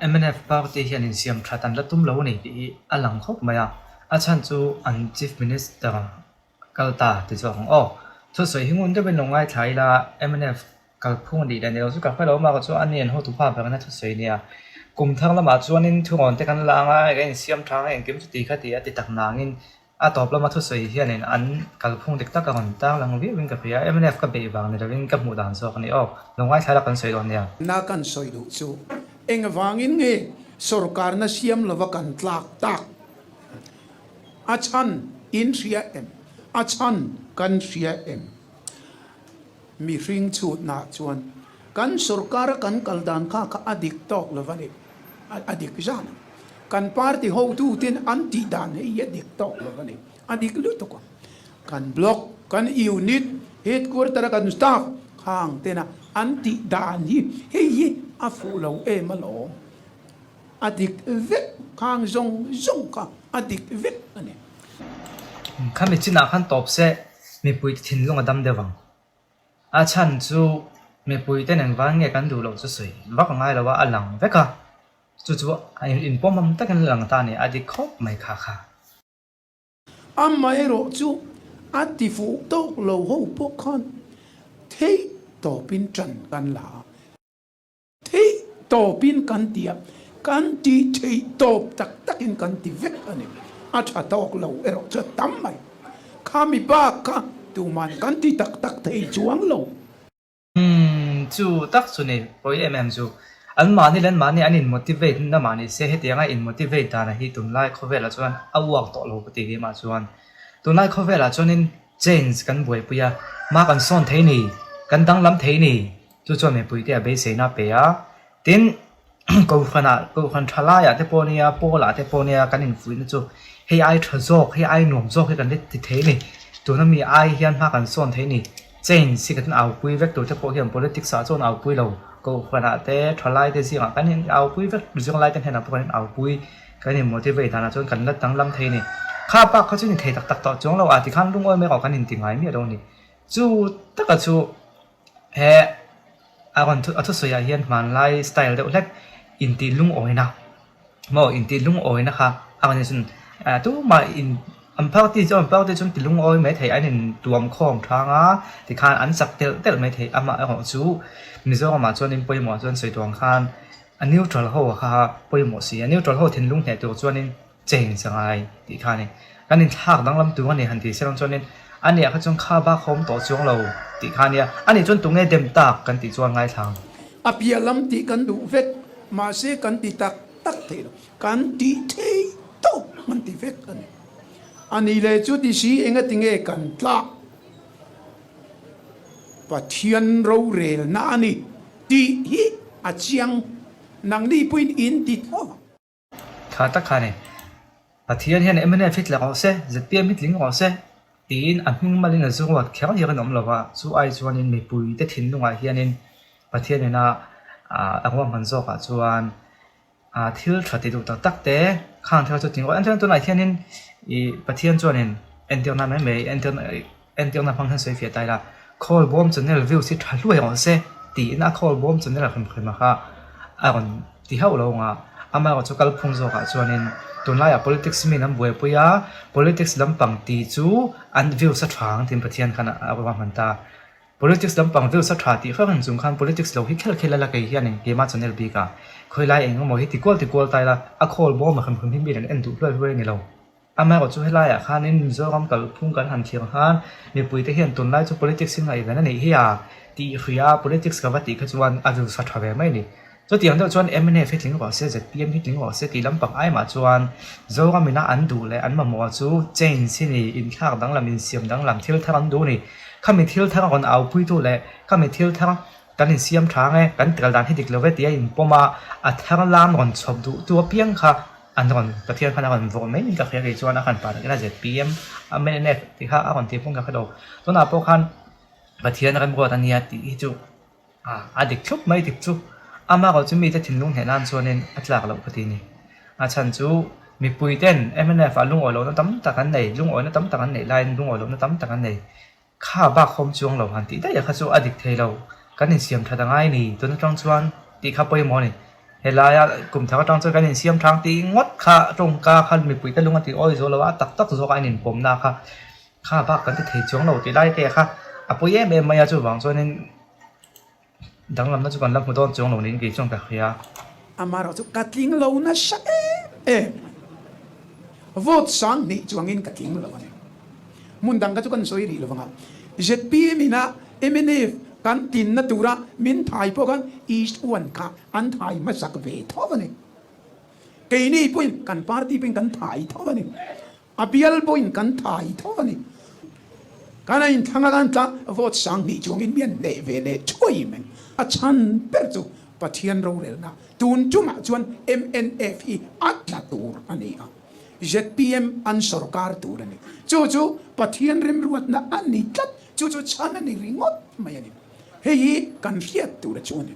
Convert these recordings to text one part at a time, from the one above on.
Mnf party hian insiam that an la tum lo a ni tih hi a lang khawp mai a, a chhan chu an Chief Minister kal ta ti zawk ang aw. Thusawi hi ngun deuhin lo ngaithla ila mnf kalphung a nih leh ni lo chu ka hre lo a, chu a ni an hotu pa berna thusawi nia. Kum thar lamah chuanin thurawn te kan la ang a, kan insiam tha ang a, engkim chu ti kha ti a ti tak nangin A tawp lama thusawi hianin an kalphung dik tak a rawn tarlang viauin ka hria. Mnf ka beih vang ni lovin ka hmuh dan zawk a ni. Aw, lo ngaithla la kan sawi dawn nia. Na kan sawi duh chu engvangin nge sorkarna siam lova kan tlak tak? A chhan in hria em? A chhan kan hria em? Mihring chhutnaah chuan kan sorkara kan kal dan kha kha a dik tawk lo va ni, a dik zan ang. Kan party hotuten an tih dan hei hi a dik tawk lo va ni, a dik lutuk ang. Kan block, kan unit, headquarter a kan staff khang tena an tih dan hi hei hi a fuh lo em alawm. A dik vek, khang zawng zawng kha a dik vek a ni. Khami chinah khan tawp se mipuite thinlung a dam deuh ang. A chhan chu mipuite nen van nge kan duh loh chu sawi vak a ngai lo a, a lang vek a, chu chu inpawm awm takin a lang ta a ni, a dik khawp mai kha kha. Amaherawh chu a ti fuh tawk lo ho pawh khan theih tawpin ṭan kan la a. Theih tawpin kan ti a, kan tih theih tawp tak takin kan ti vek a ni. A tha tawk lo erawh chu a tam mai. Khami bak kha tuman kan ti tak tak thei chuang lo. Umm chu tak chu ni pawi em em chu. An mahni leh an mahni an in motivate na mah ni se hetianga in motivate dana hi tunlai khawvelah chuan a uak tawh lo ka ti keimah chuan. Tunlai khawvelah chuanin change kan buaipui a, hma kan sawn thei ni, kan danglam thei ni. Chu chuan mipuite a beiseina a pe a, tin, Kohhranah, Kohhran tha laiah te pawh nia, Pawlah te pawh nia kan infuihna chu hei ai tha zawk, hei ai nuam zawk hi kan la ti thei a ni. Tuna mi ai hian hma kan sawn thei a ni. Change hi kan aupui vek tur te pawh hian politics ah chuan aupui lo, Kohhranah te, tha lai te zingah kan in aupui vek, zirlai te hnenah pawh kan in aupui, kan in motivate danah chuan kan la danglam thei a ni. Kha bak kha chu ni thei tak tak tawh chuang lo a tikhan lungawi mai erawh kan inti ngai miah lo a ni. Chu taka chu. He a rawn a thusawi ah hian hmanlai style deuh hlek intih lungawina maw intih lungawina kha a rawn inchhun ah tumah in an party chu an party chu an ti lungawi mai thei an in tuam khawm thang a tikhan an chak telh telh mai thei amah erawh chu Mizoram ah chuan in pawimawh chuan sawi tur ang khan a neutral ho kha pawimawh si a neutral ho thinlung hneh tur chuanin. Change a ngai tih kha a ni. Kan inthlak danglam tur a ni han ti se rawng chuanin a nia kha chuan kha bak awm tawh chuang lo tih kha a nia. A nih chuan tunge dem tak kan tih chuan ngaithla ang. A piah lam tih kan duh vek, mahse kan ti tak tak thei lo. Kan tih thei tawp kan ti vek a ni. A nih leh chu ti si engati nge kan tlak? Pathian rorelna a ni tih hi a chiang. Nangni pawhin in ti tho ang. Tha tak kha a ni. Pathian hian mnf hi tla rawh se, zpm hi tling rawh se tiin a hming malin a zu ruat kher hian a awm lo va, chu ai chuanin mipuite thinlungah hianin Pathian ina a ruahman zawkah chuan thil tha ti duh tak tak te khang thil chu tling rawh. Entirna tunah hianin ih Pathian chuanin entirna mai mai entirna Entirna hmang hian sawi fiah ta ila, Khawl bawm channel views hi tha hluai rawh se tiin a khawl bawm channel hrim hrim a kha a rawn ti hauh lo ang a, amaherawh chu kalphung zawkah chuanin tunlaiah politics mi an buaipui a, politics lampang ti chu an views a tha ang tiin Pathian khan a ruahman ta. Politics lampang views a tha tih fak ang chung khan politics lo hi khel khel a la kei hianin keimah channel bikah khawilai eng emaw hi ti kual ti kual ta ila a khawl bawm a hrim hrim hi mi an en duh hluai hluai a ni lo. Amaherawh chu helaiah khanin Mizoram kalphung kan han thlir khan mipuite hian tunlai chu politics hi ngaihven a nih hi a tih hria a, politics ka va tih kha chuan a zir sa tha ve mai a ni. Chutiang deuh chuan mnf hi tling rawh se, zpm hi tling rawh se tih lampang ai mah chuan Zoram ina an duh leh an mamawh chu change hi ni, inthlak danglam, insiam danglam, thil thar an duh a ni. Khami thil thar a rawn aupuitu leh khami thil thar kan insiam tha ang e, kan kal dan hi dik lo ve tih a inpawm a, a thar lam rawn chhawp duhtu apiang kha An rawn, Pathian khan a rawn vawh mai in ka hria kei chuan a han pah takin a zpm, a mnf tih kha a rawn tih pawh ka hre lo. Tunah pawh khan Pathian remruat a nia tih hi chu a dik thlup mai dik chu. Amaherawh chu mite thinlung hneh nan chuanin a tlak loh ka ti a ni. A chhan chu mipui ten mnf ah lungawi lohna tam tak an nei, lungawina tam tak an neih laiin lungawi lohna tam tak an nei. Kha bak hawm chuang lo han tih daih a kha chu a dik thei lo, kan insiam that a ngai ni tun atang chuan tih kha pawimawh a ni. Helaia kum thar atang chuan kan insiam thang tih ngawt kha tawngka kha mipuite lung a tih awi zawh lo a, tak tak zawk a in inpawmna kha kha bak kan ti thei chuang lo tih lai te kha a pawi em em mai a, chuvang chuanin danglamna chu kan la hmu dawn chuang lo niin kei chuan ka hria. Amaherawhchu ka tling lo nasa em em a ni. Vote sang hnih chuangin ka tling lo a ni. Hmun dang kha chu kan sawi rih lo vang a, zpm ina mnf kan tinna tura min thai pawh khan East One kha an thai hmasak ve tho a ni. Keini pawhin kan party pawhin kan thai tho a ni. A bial pawhin kan thai tho a ni. Kan a inthlang a kan tla vote sang hnih chuangin mi an hneh ve leh thuai mai. A chhan ber chu Pathian rorelna tun chungah chuan mnf hi a tla tur a ni a. Zpm an sorkar tur a ni. Chu chu Pathian remruatna a ni tlat, chu chu chhan a ni ringawt mai a ni. Hei hi kan hriat tur a chu a ni.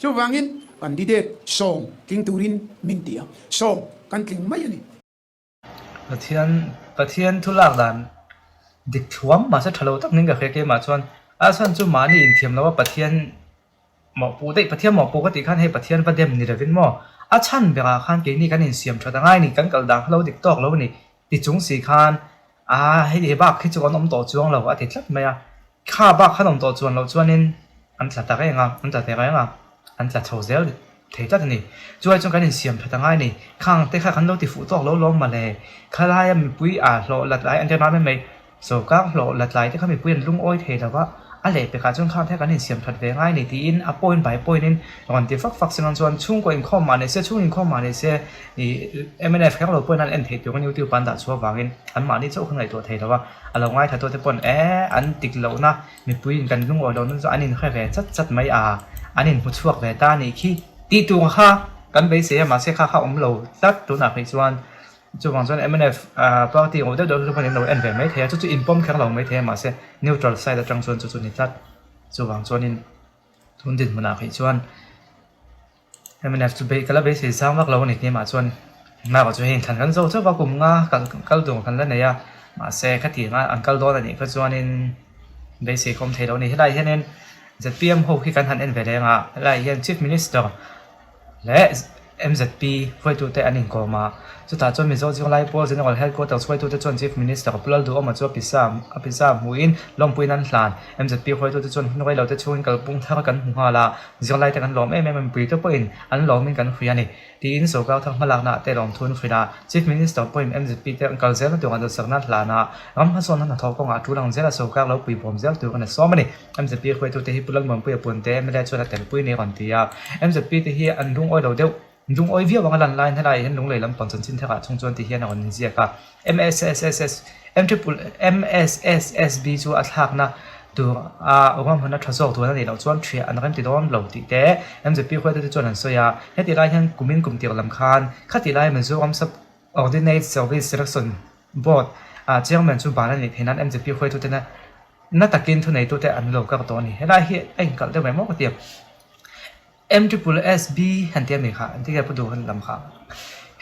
Chuvangin candidate sawm tling turin min ti a, sawm kan tling mai a ni. Pathian Pathian thu lak dan dik thuam mahse tha lo tak ning ka hria keimah chuan a chhan chu mahni inthiam lo a Pathian Mawhpuh daih Pathian mawhpuh ka tih khan hei Pathian va dem ni lovin maw? A chhan berah khan keini kan insiam that a ngai ni, kan kal dan kha lo dik tawk lo a ni ti chung si khan a hei he bak khi chu kan awm tawh chuang lo a ti tlat mai a, kha bak khan awm tawh chuan loh chuanin an tla ta reng a, an tla ta reng a, an tla chho zel thei tlat a ni. Chuai chuan kan insiam that a ngai ni, khang te kha kan lo ti fuh tawk lo lawm mawle, khalaia mipui a hlawh lat lai an ti mai mai. Sorkar hlawh la tlai te kha mipui an lungawi thei lo va, a lehpekah chuan khang te kan insiam that ve ngai ni tiin a point by point in rawn ti fak fak seng chuan chhungkaw inkhawm mah ni se, chhung inkhawm mah ni se ih mnf kher lo pawhin an en theih tur in youtube an dah chhuah avangin an mahni chauh kha ngaihtuah thei lo va, a lo ngaithla tawh te pawn e an tik lohna mipui in kan lungawi lohna chu an inhre ve chat chat mai a, an inhmu chhuak ve ta a nih khi tih tur kha kan beisei a mahse kha kha awm lo tlat tunah phei chuan. Chuvang chuan mnf party ngawh deuh deuh chu chuan in lo en ve mai thei a, chu chu inpawm kher lo mai thei a mahse neutral side atang chuan chu chu ni tlat. Chuvang chuanin tun dinhmunah phei chuan mnf chu bei ka la beisei sang vak lo a ni tihmah chuan engmah chu hei inthlan kan zo chauh va kum nga kal kal tur kan la nei a mahse khatiang a an kal dawn a nih kha chuanin beisei khawm thei lo a ni. Helaiah hianin zpm ho hi kan han en ve leng a, helaiah hian chief minister leh MZP hruaitute an inkawm a, chutah chuan Mizo Zirlai Pawl General Headquarters hruaitute chuan Chief Minister Pu Lalduhawma chu a pisa a pisa hmuhin lawmpuiin an hlan. MZP hruaitute chuan hun reilote chhungin kalpung thar kan hmu nghal a, zirlaite kan lawm em em a, mipuite pawhin an lawmin kan hria a ni, tiin sorkar thar hmalaknaah te lawmthu an hrilh a. Chief Minister pawhin MZP te an kal zelna turah duhsakna an hlan a, ram hmasawnna hnathawh kawngah tul ang zela sorkar lo puibawm zel tur a ni sawm a ni. MZP hruaitute hi Pu Lalmuanpuia Punte mla chuan a telpui ni a rawn ti a. MZP te hi an lungawi lo deuh, lungawi viau anga lan laiin helaiah hian lunglei lampang chanchin tharah chhung chuan ti hian a rawn inziak a. MSSSS MSSSB chu a thlakna tur a ruahmanna tha zawk tur a nih loh chuan thiah an remti dawn lo tih te MZP hruaitute chuan an sawi a. Hetih lai hian kumin kum tir lam khan khatih lai Mizoram Sub Ordinate Service Selection Board ah Chairman chu ban a nih theih nan MZP hruaitute na Na takin thuneitute an lo kar tawh a ni. Helai hi a inkalh deuh mai maw ka ti a. MSSB han ti a mi kha, engtin nge pu duh han lam kha.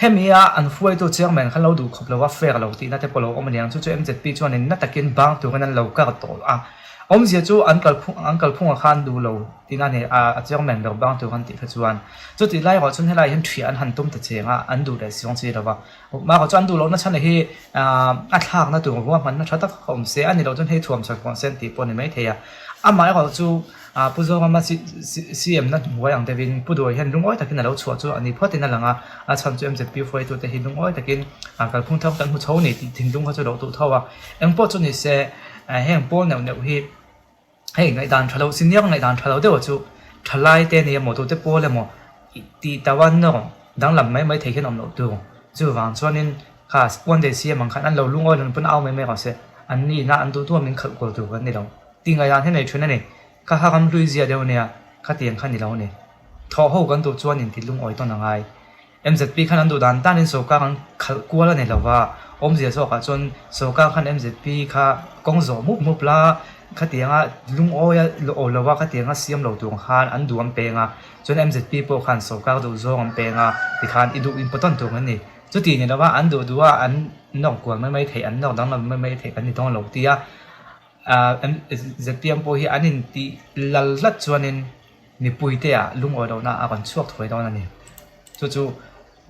Hemi a an hruaitu chairman khan lo duh khawp lo a, fair lo tihna te pawh lo awm a niang. Chu chu MZP chuanin na takin bang turin an lo kar tawh a. Awmzia chu an kalphung an kalphungah khan an duh lo tihna a ni a, a chairman ber bang tur an tih kha chuan. Chutih lai erawh chuan helai hian thiah an han tum ta cheng a, an duh leh siang si lo va. Mahka chuan duh lohna chhan hi a thlakna tur ruahmanna tha tak a awm se, a ni loh chuan hei thuam chak ruah sen tih pawh a ni maithei a. Amaherawh chu Pu Zorama CM na hnuai ang deuhin Pu Duai hian lungawi takin a lo chhuah chu a ni phawtin a lang a, a chhan chu MZP hruaitute hi lungawi takin kalphung thar kan hmu chho ni tih thinlung kha chu a lo duh tho a. Engpawh chu ni se heng pawl neuh neuh hi Hei ngaihdan tha lo, senior ngaihdan tha lo deuh chu thalai te nia maw tute pawl emaw tih tauh a nawr danglam mai mai thei hian awm loh tur. Chuvang chuanin kha one day CM ang khan an lo lungawi lo pawn au mai mai rawh se, an nihna an duh duh a min khalh kual tur kan ni lo. Tih ngaihdan hi nei thin a ni. Kha kha ram hlui zia deuh ania, khatiang kha ni lo a ni. Thawh ho kan duh chuan inti lungawi tawn a ngai. MZP khan an duh dan danin sorkar an khalh kual a ni lo va, awmzia zawkah chuan sorkar khan MZP kha kawng zawh mup mup la, khatianga lungawi a aw lo a, khatianga siam lo tur khan an duh an peng a, chuan MZP pawh khan sorkar duh zawng an peng a, tikhan i duh inpawtawn tur an ni. Chuti ni lo va, an duh duh a, an nawr kual mai mai theih, an nawr danglam mai mai theih kan ni dawn lo tia MZP ang pawh hi an intih lal hlat chuanin. Mipuite ah lungawi lohna a rawn chhuak thuai dawn a ni. Chu chu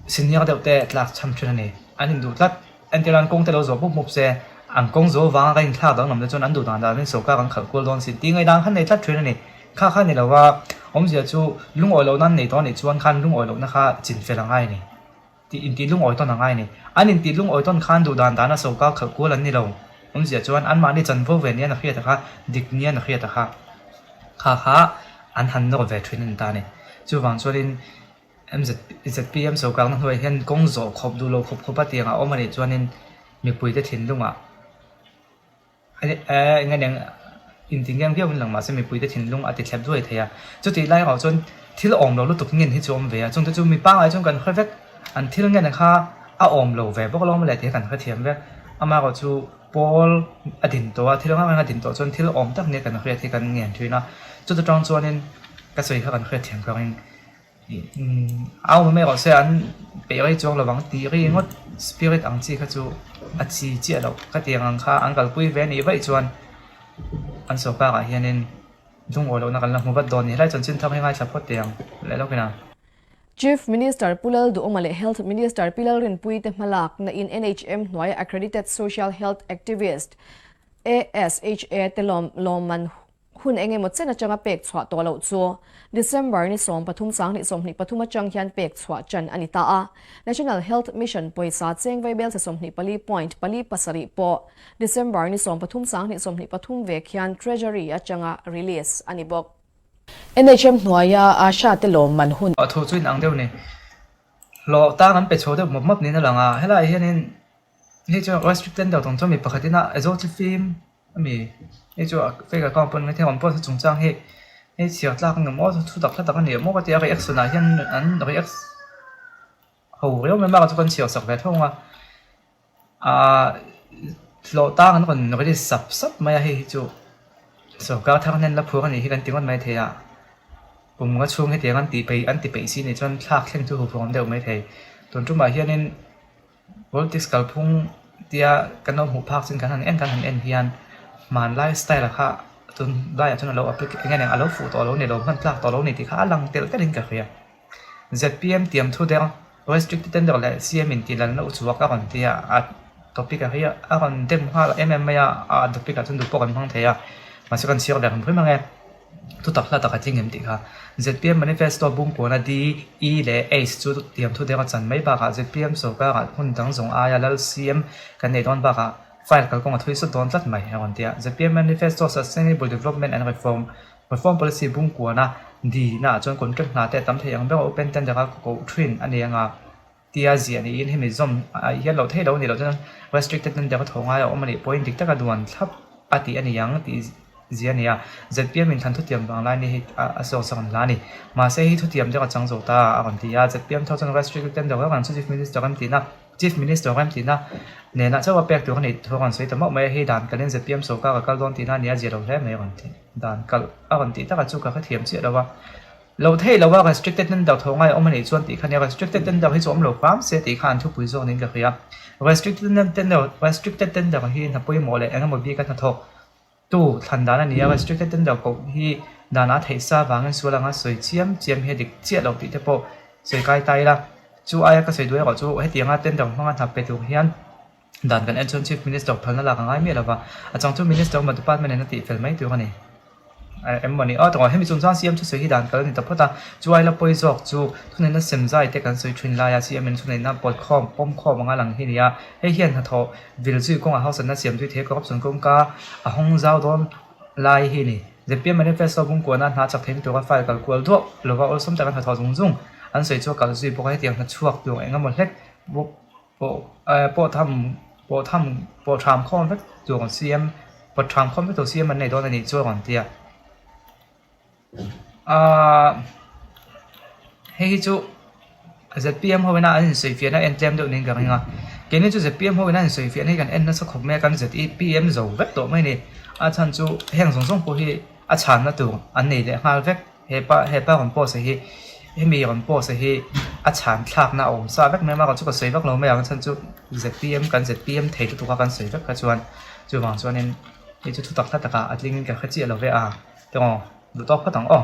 senior deuh te tlak chham thin a ni. An induh tlat. Entir an kawng te lo zawh mup mup se, an kawng zawh vanga kan inthlak danglam te chuan an duh dan danin sawrkar kan khalh kual dawn sin tih ngaihdan khan nei tlat thin a ni. Kha kha ni lova awmzia chu lungawi lohna an nei tawh a nih chuan khan lungawi lohna kha chinfel a ngai a ni. Tih intih lungawi tawn a ngai a ni. An intih lungawi tawn khan duh dan dana sawrkar khalh kual an ni lo. Awmzia chuan anmahni chanvo ve nia na hriat a kha, dik nia na hriat a kha, kha kha an han nawr ve thin a ni ta a ni. Chuvang chuanin MZPM sawrkarna hnuaiah hian kawng zawh khawp duh lo khawp khawpa tiang a awm a nih chuanin mipuite thinlungah Eng eng intingiang viau in lang mahse mipuite thinlung a ti thlep duai thei a. Chutih lai erawh chuan thil awm lo lutuk ngen hi chu awm ve a, chungte chu mi pangngai chuan kan hre vek, an thil ngen kha a awm lo ve bawk alawm le tih kha kan hrethiam vek. Amaherawh chu pawl a din tawh a, thil eng eng a din tawh chuan thil awm tak nia kan hriat hi kan ngen thin a. Chuta tang chuanin ka sawi kha kan hrethiam ruangin A awm erawh se an peih rei chuang lovang tih ri ngawt spirit ang chi kha chu a chi chiah loh ka ti ang kha an kalpui ve anih vaih chuan an sawrkar ah hianin lungawi lohna kan la hmu vat dawn a ni helai chanchin thar hi ngaithla phawt teh ang leh lawkin a. Chief Minister Pu Lalduhawma leh Health Minister Pi Lalrinpuii te hmalakna in NHM hnuaia Accredited Social Health Activist, ASHA, te lawmman Hun eng emaw chen atanga pek chhuah tawh loh chu December ni 13 sanghnih 23 atang hian pek chhuah tan a ni ta a. National Health Mission pawisa cheng vaibel che 24 point pali pasarih pawh December ni 13 sanghnih 23 vek hian Treasury atanga release a ni bawk. NHM hnuaia Asha te lawmman hun. A thu chu inang deuh ni. Hlawh tang an pe chho deuh mawp mawp niin a lang a. Helaiah hianin hei chu restrict tender tawng chuan mi pakhatin a Aizawl chu fim Ami hei chu a fake account pawn maithei awm pawh chu chungchang hi hei chhiar tlak a ni maw thu tak hla tak a ni maw ka ti a reaction ah hian an react ho riau mai a chu kan chhiar sak ve thung a ahh hlawh tang an rawn release sap sap mai a hei hi chu sorkar thar hnen la phur a nih hi kan ti ngawt maithei a kum nga chhung hetiang an tih peih an ti peih si nih chuan thlak thleng chu huphurh awm deuh maithei tun tumah hianin. Politics kalphung tia kan lo hmuh phak chin kan han en kan han en hian hmanlai style kha tun laiah chuan a lo applic eng nge eng a lo fuh tawh lo ni lo hman tlak tawh lo ni tih kha a lang telh telhin ka hria. Zpm tiam thu deuh restricted tender leh CM in tih lalna uchuak a rawn ti a a topic ah hi a rawn dem nghal em em mai a a topic ah chuan duh pawh kan hmang thei a mahse kan chhiar ve hrim hrim ang e. Thutak hla tak a tling em tih kha. Zpm Manifesto bungkuana D, E leh H chu tiam thu deuh a chan mai bakah zpm sorkarah hmun dang zawng aia lal CM kan nei dawn bakah file kalkawng a thui sut dawn tlat mai a rawn ti a. Zpm Manifesto Sustainable Development and Reform Reform Policy bungkuana D naah chuan contract hna te a tam thei ang ber a open tender a koh thin a ni anga. Tia ziah niin hemi zawm ah hian loh theih loh a nih loh chuan restricted tender a thaw ngai a awm a nih pawhin dik taka duan thlap a tih a ni ang tih zia a ni a. Zpm in thlan thutiam vang lai ni hi a sawk sak an hla a ni. Mahse hei thutiam deuh a chang zo ta a rawn ti a. Zpm tho chuan restricted tender reng ang chu Chief Minister rem tihna Chief Minister rem tihna nena chauh a pek tur a nih thu a rawn sawi ta mauh mai a. Hei dan kalin zpm sawrkar a kal dawn tihna a ni a zia lo hle mai a rawn ti dan kalh a rawn tih takah chu ka hrethiam chiah lo a. Lo theih lo a restricted tender thaw ngai a awm a nih chuan tih kha nia restricted tender hi chu awm lo hram se tih kha an thupui zawk niin ka hria. Restricted tender restricted tender hi hna pawimawh leh eng emaw bik a hnathawk tu thlan dan a ni a, restricted tender koh hi dan a theih sa vangin sual anga sawi chiam chiam hi a dik chiah lo tih te pawh sawi kai ta ila. Chu aia ka sawi duh erawh chu hetianga tender hmanga hna pe tur hian dan kan en chuan Chief Minister phalna lak a ngai miah lo va, a chang chu Minister emaw Department in a tih fel mai tur a ni. Em maw ni aw tawng hemi chungchang CM thusawi hi dan kal a ni ta phawt a, chu aila pawi zawk chu thuneihna sem zai te kan sawi thin laia CM in thuneihna pawt khawm pawm khawm anga lang hi a ni a, hei hian hnathawh vil zui kawngah hausatna siam zui thei corruption kawngka a hawng zau dawn lai hi a ni. Zpm manifesto bungkuahna hna chak theihna tura file kal kual duah lova awlsam taka hnathawh zung zung an sawi chu a kal zui bawk a, hetiang hna chhuak tur eng emaw hlek bawk pawh pawh tham pawh tham pawh tham khawm vek tur an siam pawt tham khawm vek tur siam an nei dawn a nih chu a rawn ti a ahh hei hi chu zpm ho ina an insawifiahna a en tlem deuh niin ka ring a keini chu zpm ho ina an insawifiahna hi kan en nasa khawp mai a kan zpm zo vek tawh mai a ni a chhan chu heng zawng zawng pawh hi a chhanna tur an nei leh nghal vek. Hepa hepa rawn post a hi hemi rawn post a hi a chhan thlakna a awm sa vek mai a mahka chu ka sawi vak lo mai ang chhan chu zpm kan zpm thei lutuk a kan sawi vek kha chuan chuvang chuanin hei chu thutak hla takah a tlingin ka hre chiah lo ve a tawng duh tawk phawt ang aw.